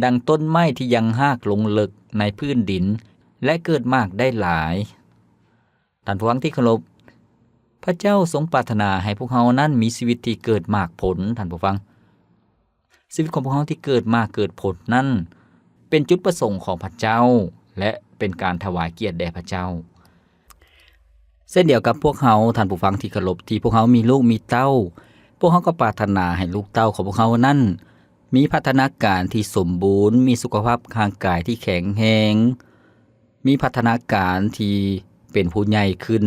ດັ່ງຕົ້ນໄມ້ທີ່ຍັງຮາກລົງເລິກໃນພື້ນດິນ ແລະ ເກີດໝາກໄດ້ຫຼາຍ. ທ່ານຜູ້ຟັງທີ່ເຄົາລົບ, ພະເຈົ້າຊົງປາດຖະໜາໃຫ້ພວກເຮົານັ້ນມີຊີວິດທີ່ເກີດໝາກຜົນ, ທ່ານຜູ້ຟັງ. ຊີວິດຂອງພວກເຮົາທີ່ເກີດໝາກເກີດຜົນນັ້ນ ເປັນຈຸດປະສົງຂອງພະເຈົ້າ, ແລະ ເປັນການຖວາຍກຽດແດ່ພະເຈົ້າ. ເຊັ່ນດຽວກັບພວກເຮົາ, ທ່ານຜູ້ຟັງທີ່ເຄົາລົບ, ທີ່ພວກເຮົາມີລູກມີເຕົ້າ, ພວກເຮົາກໍປາດຖະໜາໃຫ້ລູກເຕົ້າຂອງພວກເຮົານັ້ນ ມີພັດທະນາການທີ່ສົມບູນ, ມີສຸຂະພາບຮ່າງກາຍທີ່ແຂງແຮງ, ມີພັດທະນາການທີ່ເປັນຜູ້ໃຫຍ່ຂຶ້ນ.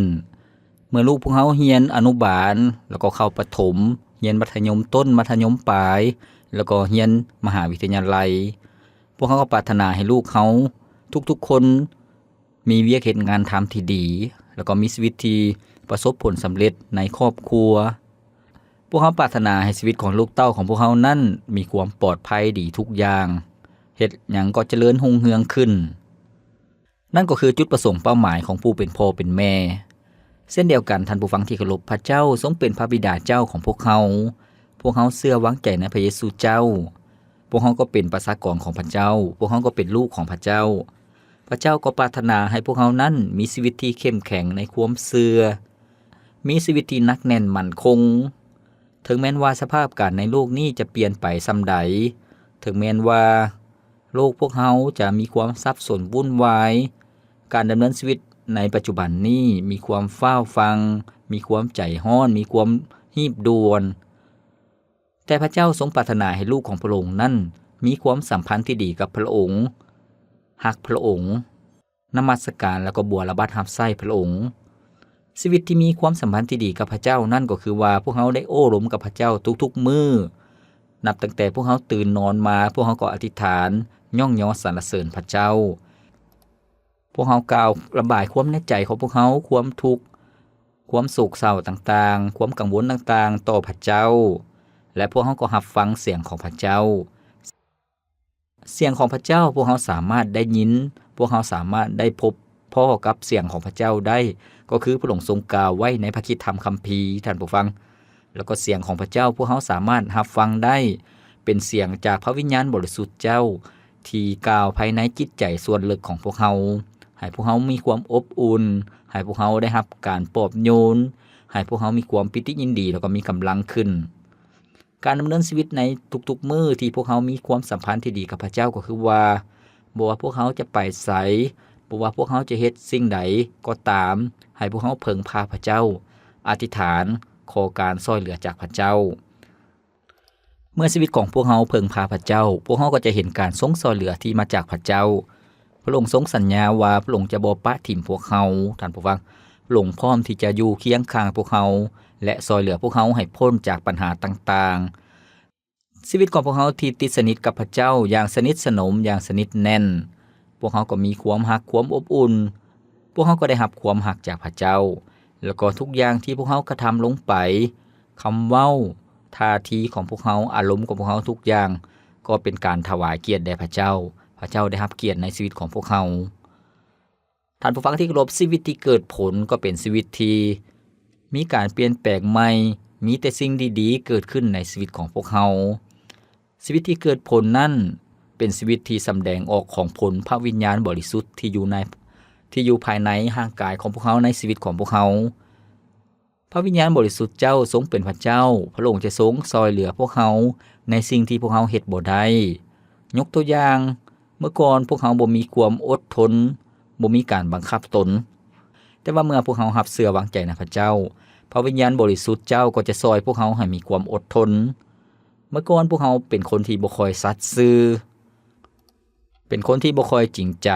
ເມື່ອລູກພວກເຮົາຮຽນອະນຸບານ, ແລ້ວກໍເຂົ້າປະຖົມ, ຮຽນມັດທະຍົມຕົ້ນ, ມັດທະຍົມປາຍ, ແລ້ວກໍຮຽນມະຫາວິທະຍາໄລ, ພວກເຮົາກໍປາດຖະໜາໃຫ້ລູກເຮົາທຸກໆຄົນ ມີວຽກເຮັດງານທຳທີ່ດີ, ແລ້ວກໍມີຊີວິດທີ່ປະສົບຜົນສຳເລັດໃນຄອບຄົວ. ພວກເຮົາປາດຖະໜາໃຫ້ຊີວິດຂອງລູກເຕົ້າຂອງພວກເຮົານັ້ນມີຄວາມປອດໄພດີທຸກຢ່າງ, ເຮັດຫຍັງກໍຈະເລີນຮຸ່ງເຮືອງຂຶ້ນ. ນັ້ນກໍຄືຈຸດປະສົງເປົ້າໝາຍຂອງຜູ້ເປັນພໍ່ເປັນແມ່. ເຊັ່ນດຽວກັນ, ທ່ານຜູ້ຟັງທີ່ເຄົາລົບ, ພະເຈົ້າຊົງເປັນພະບິດາເຈົ້າຂອງພວກເຮົາ. ພວກເຮົາເຊື່ອວາງໃຈໃນພະເຢຊູເຈົ້າ. ພວກເຮົາກໍເປັນປະຊາກອນຂອງພະເຈົ້າ. ພວກເຮົາກໍເປັນລູກຂອງພະເຈົ້າ. ພະເຈົ້າກໍປາດຖະໜາໃຫ້ພວກເຮົານັ້ນມີຊີວິດທີ່ເຂັ້ມແຂງໃນຄວາມເຊື່ອ, ມີຊີວິດທີ່ໜັກແໜ້ນໝັ້ນຄົງ. ເຖິງແມ່ນວ່າສະພາບການໃນໂລກນີ້ຈະປ່ຽນໄປສ່ຳໃດ, ເຖິງແມ່ນວ່າໂລກພວກເຮົາຈະມີຄວາມສັບສົນວຸ່ນວາຍ, ການດຳເນີນຊີວິດໃນປັດຈຸບັນນີ້ມີຄວາມຟ້າວຟັ່ງ, ມີຄວາມໃຈຮ້ອນ, ມີຄວາມຮີບດ່ວນ, ແຕ່ພະເຈົ້າຊົງປາດຖະໜາໃຫ້ລູກຂອງພະອົງນັ້ນມີຄວາມສຳພັນທີ່ດີກັບພະອົງ, ຮັກພະອົງ, ນະມັດສະການ ແລ້ວກໍບົວລະບັດຮັບໃຊ້ພະອົງ. ຊີວິດທີ່ມີຄວາມສຳພັນທີ່ດີກັບພະເຈົ້ານັ້ນກໍຄືວ່າ ພວກເຮົາໄດ້ໂອ້ລົມກັບພະເຈົ້າທຸກໆມື້, ນັບຕັ້ງແຕ່ພວກເຮົາຕື່ນນອນມາ, ພວກເຮົາກໍອະທິຖານ, ຍ້ອງຍໍສັນລະເສີນພະເຈົ້າ. ພວກເຮົາກ່າວລະບາຍຄວາມໃນໃຈຂອງພວກເຮົາ, ຄວາມທຸກ, ຄວາມໂສກເສົ້າຕ່າງໆ, ຄວາມກັງວົນຕ່າງໆຕໍ່ພະເຈົ້າ, ແລະ ພວກເຮົາກໍຮັບຟັງສຽງຂອງພະເຈົ້າ. ສຽງຂອງພະເຈົ້າພວກເຮົາສາມາດໄດ້ຍິນ, ພວກເຮົາສາມາດໄດ້ພົບພໍ້ກັບສຽງຂອງພະເຈົ້າໄດ້, ກໍຄືພະອົງຊົງກ່າວໄວ້ໃນພະຄຣິດທຳຄຳພີ, ທ່ານຜູ້ຟັງ. ແລ້ວກໍສຽງຂອງພະເຈົ້າພວກເຮົາສາມາດຮັບຟັງໄດ້, ເປັນສຽງຈາກພະວິນຍານບໍລິສຸດເຈົ້າ ທີ່ກ່າວພາຍໃນຈິດໃຈສ່ວນເລິກຂອງພວກເຮົາ, ໃຫ້ພວກເຮົາມີຄວາມອົບອຸ່ນ, ໃຫ້ພວກເຮົາໄດ້ຮັບການປອບໂຍນ, ໃຫ້ພວກເຮົາມີຄວາມປີຕິຍິນດີ ແລ້ວກໍມີກຳລັງຂຶ້ນ. ການດຳເນີນຊີວິດໃນທຸກໆມື້ທີ່ພວກເຮົາມີຄວາມສຳພັນທີ່ດີກັບພະເຈົ້າ ກໍຄືວ່າ ບໍ່ວ່າພວກເຮົາຈະໄປໃສ, ບໍ່ວ່າພວກເຮົາຈະເຮັດສິ່ງໃດກໍຕາມ, ໃຫ້ພວກເຮົາເພິ່ງພາພະເຈົ້າ, ອະທິຖານຂໍການຊ່ອຍເຫຼືອຈາກພະເຈົ້າ. ເມື່ອຊີວິດຂອງພວກເຮົາເພິ່ງພາພະເຈົ້າ, ພວກເຮົາກໍຈະເຫັນການຊົງຊ່ອຍເຫຼືອທີ່ມາຈາກພະເຈົ້າ. ພະອົງຊົງສັນຍາວ່າພະອົງຈະບໍ່ປະຖິ້ມພວກເຮົາ, ທ່ານຜູ້ຟັງ. ພະອົງພ້ອມທີ່ຈະຢູ່ຄຽງຂ້າງພວກເຮົາ ແລະ ຊ່ອຍເຫຼືອພວກເຮົາໃຫ້ພົ້ນຈາກບັນຫາຕ່າງໆ. ຊີວິດຂອງພວກເຮົາທີ່ຕິດສະໜິດກັບພະເຈົ້າຢ່າງສະໜິດສະໜົມ, ຢ່າງສະໜິດແໜ້ນ, ພວກເຮົາກໍມີຄວາມຮັກ, ຄວາມອົບອຸ່ນ. ພວກເຮົາກໍໄດ້ຮັບຄວາມຮັກຈາກພະເຈົ້າ, ແລ້ວກໍທຸກຢ່າງທີ່ພວກເຮົາກະທຳລົງໄປ, ຄຳເວົ້າ, ທ່າທີຂອງພວກເຮົາ, ອາລົມຂອງພວກເຮົາ, ທຸກຢ່າງກໍເປັນການຖວາຍກຽດແດ່ພະເຈົ້າ. ພະເຈົ້າໄດ້ຮັບກຽດໃນຊີວິດຂອງພວກເຮົາ. ທ່ານຜູ້ຟັງທີ່ເຄົາລົບ, ຊີວິດທີ່ເກີດຜົນກໍເປັນຊີວິດທີ່ມີການປ່ຽນແປງໃໝ່, ມີແຕ່ສິ່ງດີໆເກີດຂຶ້ນໃນຊີວິດຂອງພວກເຮົາ. ຊີວິດທີ່ເກີດຜົນນັ້ນເປັນຊີວິດທີ່ສຳແດງອອກຂອງຜົນພະວິນຍານບໍລິສຸດທີ່ຢູ່ໃນ, ທີ່ຢູ່ພາຍໃນຮ່າງກາຍຂອງພວກເຮົາ, ໃນຊີວິດຂອງພວກເຮົາ. ພະວິນຍານບໍລິສຸດເຈົ້າຊົງເປັນພະເຈົ້າ, ພະອົງຈະຊົງຊ່ອຍເຫຼືອພວກເຮົາໃນສິ່ງທີ່ພວກເຮົາເຮັດບໍ່ໄດ້. ຍົກຕົວຢ່າງ, ເມື່ອກ່ອນພວກເຮົາບໍ່ມີຄວາມອົດທົນ, ບໍ່ມີການບັງຄັບຕົນ. ແຕ່ວ່າເມື່ອພວກເຮົາຮັບເຊື່ອວາງໃຈໃນພະເຈົ້າ, ພະວິນຍານບໍລິສຸດເຈົ້າກໍຈະຊ່ອຍພວກເຮົາໃຫ້ມີຄວາມອົດທົນ. ເມື່ອກ່ອນພວກເຮົາເປັນຄົນທີ່ບໍ່ຄ່ອຍສັດຊື່, ເປັນຄົນທີ່ບໍ່ຄ່ອຍຈິງໃຈ.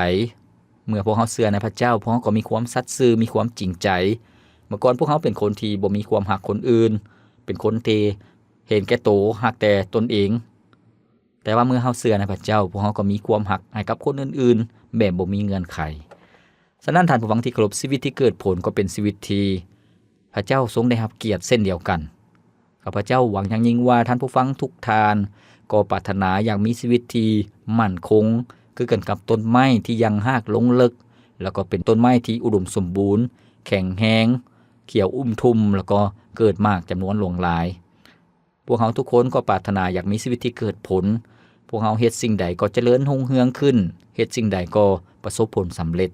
ເມື່ອພວກເຮົາເຊື່ອໃນພະເຈົ້າ, ພວກເຮົາກໍມີຄວາມສັດຊື່, ມີຄວາມຈິງໃຈ. ເມື່ອກ່ອນພວກເຮົາເປັນຄົນທີ່ບໍ່ມີຄວາມຮັກຄົນອື່ນ, ເປັນຄົນທີ່ເຫັນແກ່ໂຕ, ຮັກແຕ່ຕົນເອງ. ແຕ່ວ່າເມື່ອເຮົາເຊື່ອໃນພະເຈົ້າ, ພວກເຮົາກໍມີຄວາມຮັກໃຫ້ກັບຄົນອື່ນໆ ແບບບໍ່ມີເງື່ອນໄຂ. ສະນັ້ນ, ທ່ານຜູ້ຟັງທີ່ເຄົາລົບ, ຊີວິດທີ່ເກີດຜົນກໍເປັນຊີວິດທີ່ພະເຈົ້າຊົງໄດ້ຮັບກຽດເຊັ່ນດຽວກັນ. ຂ້າພະເຈົ້າຫວັງຢ່າງຍິ່ງວ່າທ່ານຜູ້ຟັງທຸກທ່ານກໍປາດຖະໜາຢາກມີຊີວິດທີ່ໝັ້ນຄົງ ຄືກັນກັບຕົ້ນໄມ້ທີ່ຍັງຮາກລົງເລິກ, ແລ້ວກໍເປັນຕົ້ນໄມ້ທີ່ອຸດົມສົມບູນ, ແຂງແຮງ, ຂຽວອຸ່ມທຸ່ມ, ແລ້ວກໍເກີດໝາກຈຳນວນຫຼວງຫຼາຍ. ພວກເຮົາທຸກຄົນກໍປາດຖະໜາຢາກມີຊີວິດທີ່ເກີດຜົນ. ພວກເຮົາເຮັດສິ່ງໃດກໍຈະເລີນຮຸ່ງເຮືອງຂຶ້ນ, ເຮັດສິ່ງໃດກໍປະສົບຜົນສຳເລັດ.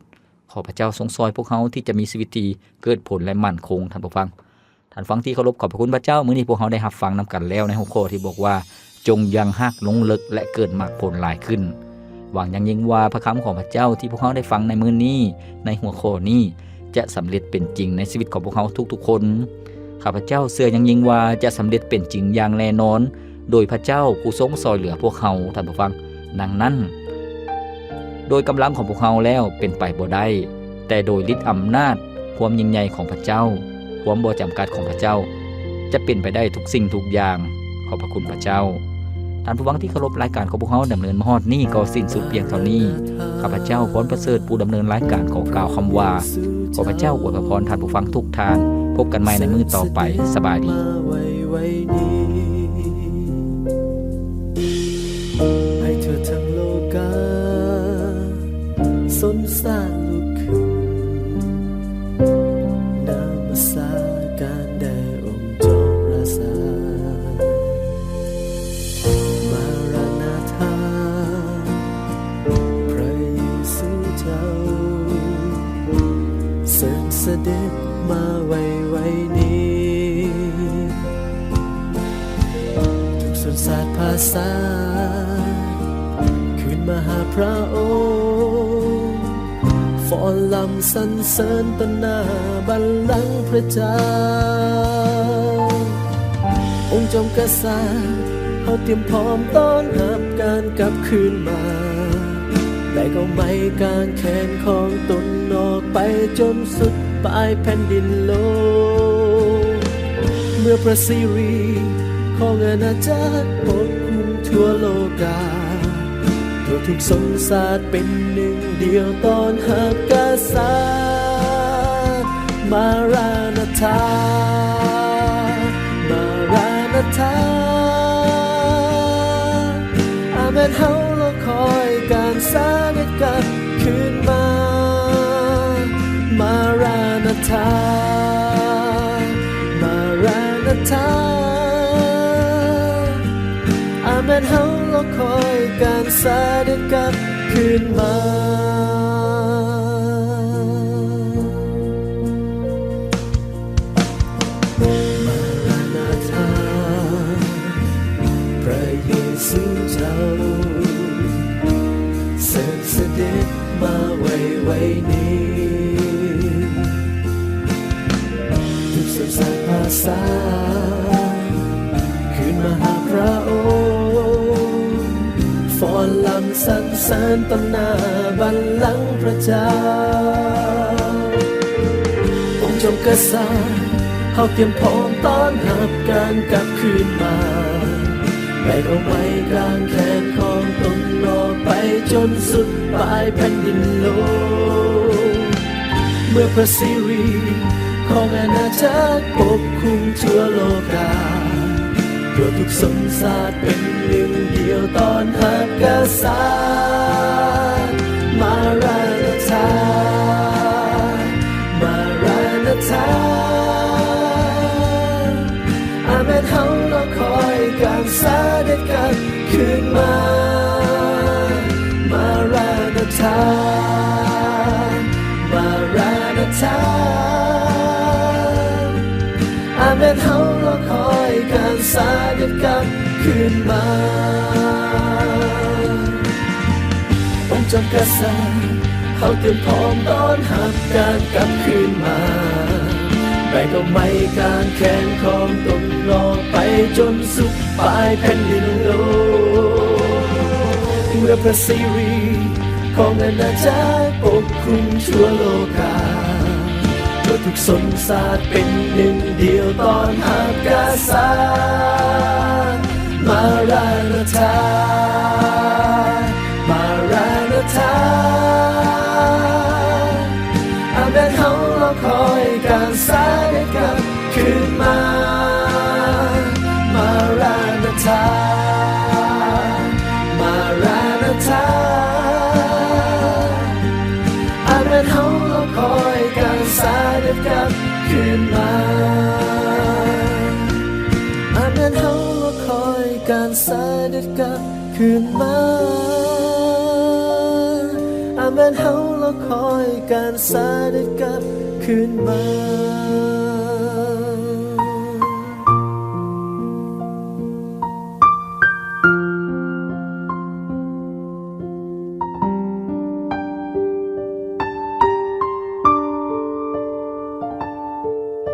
ຂໍພະເຈົ້າຊົງຊ່ອຍພວກເຮົາທີ່ຈະມີຊີວິດທີ່ເກີດຜົນ ແລະ ໝັ້ນຄົງ, ທ່ານຜູ້ຟັງ. ທ່ານຟັງທີ່ເຄົາລົບ, ຂອບພະຄຸນພະເຈົ້າ, ມື້ນີ້ພວກເຮົາໄດ້ຮັບຟັງນຳກັນແລ້ວໃນຫົວຂໍ້ທີ່ບອກວ່າ, ຈົ່ງຍັງຮາກລົງເລິກ ແລະ ເກີດໝາກຜົນຫຼາຍຂຶ້ນ. ຫວັງຢ່າງຍິ່ງວ່າພະຄຳຂອງພະເຈົ້າທີ່ພວກເຮົາໄດ້ຟັງໃນມື້ນີ້, ໃນຫົວຂໍ້ນີ້ ຈະສຳເລັດເປັນຈິງໃນຊີວິດຂອງພວກເຮົາທຸກໆຄົນ. ຂ້າພະເຈົ້າເຊື່ອຢ່າງຍິ່ງວ່າຈະສຳເລັດເປັນຈິງຢ່າງແນ່ນອນ ໂດຍພະເຈົ້າຜູ້ຊົງຊ່ອຍເຫຼືອພວກເຮົາ, ທ່ານຜູ້ຟັງ. ດັ່ງນັ້ນ, ໂດຍກຳລັງຂອງພວກເຮົາແລ້ວເປັນໄປບໍ່ໄດ້, ແຕ່ໂດຍລິດອຳນາດ, ຄວາມຍິ່ງໃຫຍ່ຂອງພະເຈົ້າ, ຄວາມບໍ່ຈຳກັດຂອງພະເຈົ້າ ຈະເປັນໄປໄດ້ທຸກສິ່ງທຸກຢ່າງ. ຂອບພະຄຸນພະເຈົ້າ. ທ່ານຜູ້ຟັງທີ່ເຄົາລົບ, ລາຍການຂອງພວກເຮົາດຳເນີນມາຮອດນີ້ກໍສິ້ນສຸດພຽງເທົ່ານີ້. ຂ້າພະເຈົ້າ ພອນປະເສີດ ຜູ້ດຳເນີນລາຍການ ຂໍກ່າວຄຳວ່າ ຂໍພະເຈົ້າອວຍພະພອນທ່ານຜູ້ຟັງທຸກທ່ານ. ພົບກັນໃໝ່ໃນມື້ຕໍ່ໄປ. ສະບາຍດີ. ມາໄວໆນີ້ ໃຫ້ທົ່ວທັງໂລກາ ຊົນຊາດລຸກຂຶ້ນ ນະມັດສະການແດ່ອົງ ເຈົ້າພຣະຊາ. ມາຣານາທາ ພຣະເຢຊູເຈົ້າ ເຊີນສະເດັດມາໄວໆນີ້. ທຸກຊົນຊາດພາສາ ຄືນມາຫາພຣະອົງ ຟ້ອນລຳສັນເສີນຕໍ່ໜ້າບັນລັງພຣະເຈົ້າ. ອົງຈອມກະສັດ ເຮົາຕຽມພ້ອມຕ້ອນຮັບການກັບຄືນມາ ແບກເອົາໄມ້ກາງແຂນຂອງຕົນອອກໄປຈົນສຸດປາຍແຜ່ນດິນໂລກ. ເມື່ອພຣະສິຣິຂອງອານາຈັກປົກຄຸມທົ່ວໂລກາ ທົ່ວທຸກຊົນຊາດເປັນໜຶ່ງດຽວຕ້ອນຮັບກະສັດ. ມາຣານາທາ ມາຣານາທາ ອາເມນ ເຮົາລໍຄອຍການສະເດັດກັບຄືນມາ. ມາຣານາທາ ມາຣານາທາ ອາເມນ ເຮົາລໍຄອຍການສະເດັດກັບຄືນມາ. ມາຣານາທາ ພຣະເຢຊູເຈົ້າ ເຊີນສະເດັດມາໄວໆນີ້. ທຸກຊົນຊາດພາສາ ຄືນມາຫາພຣະອົງ ຟ້ອນລຳສັນເສີນຕໍ່ໜ້າບັນລັງພຣະເຈົ້າ. ອົງຈອມກະສັດ ເຮົາຕຽມພ້ອມຕ້ອນຮັບການກັບຄືນມາ ແບກເອົາໄມ້ກາງແຂນຂອງຕົນອອກໄປຈົນສຸດປາຍແຜ່ນດິນໂລກ. ເມື່ອພຣະສິລິຂອງອານາຈັກປົກຄຸມທົ່ວໂລກາ ທົ່ວທຸກຊົນຊາດເປັນໜຶ່ງດຽວຕ້ອນຮັບກະສັດ. ມາຣານາທາ ມາຣານາທາ ອາເມນ ເຮົາລໍຄອຍການສະເດັດກັບຄືນມາ. ມາຣານາທາ ມາຣານາທາ ອາເມນ ເຮົາລໍຄອຍການສະເດັດກັບຄືນມາ. ອົງຈອມກະສັດ ເຮົາຕຽມພ້ອມຕ້ອນຮັບການກັບຄືນມາ ແບກເອົາໄມ້ກາງແຂນຂອງຕົນອອກໄປຈົນສຸດປາຍແຜ່ນດິນໂລກ. ເມື່ອພຣະສິລິຂອງອານາຈັກປົກຄຸມທົ່ວໂລກາ ເພື່ອທຸກຊົນຊາດເປັນໜຶ່ງດຽວຕ້ອນຮັບກະສັດ. ມາຣານາທາ ມາຣານາທາ ອາເມນ ເຮົາລໍຄອຍການສະເດັດກັບຄືນມາ. ມາຣານາທາ ມາຣານາທາ ອາເມນ ເຮົາລໍຄອຍການສະເດັດກັບຄືນມາ. ອາເມນ ເຮົາລໍຄອຍການສະເດັດກັບຄືນມາ. ອາເມນ ເຮົາລໍຄອຍການສະເດັດກັບຄືນມາ.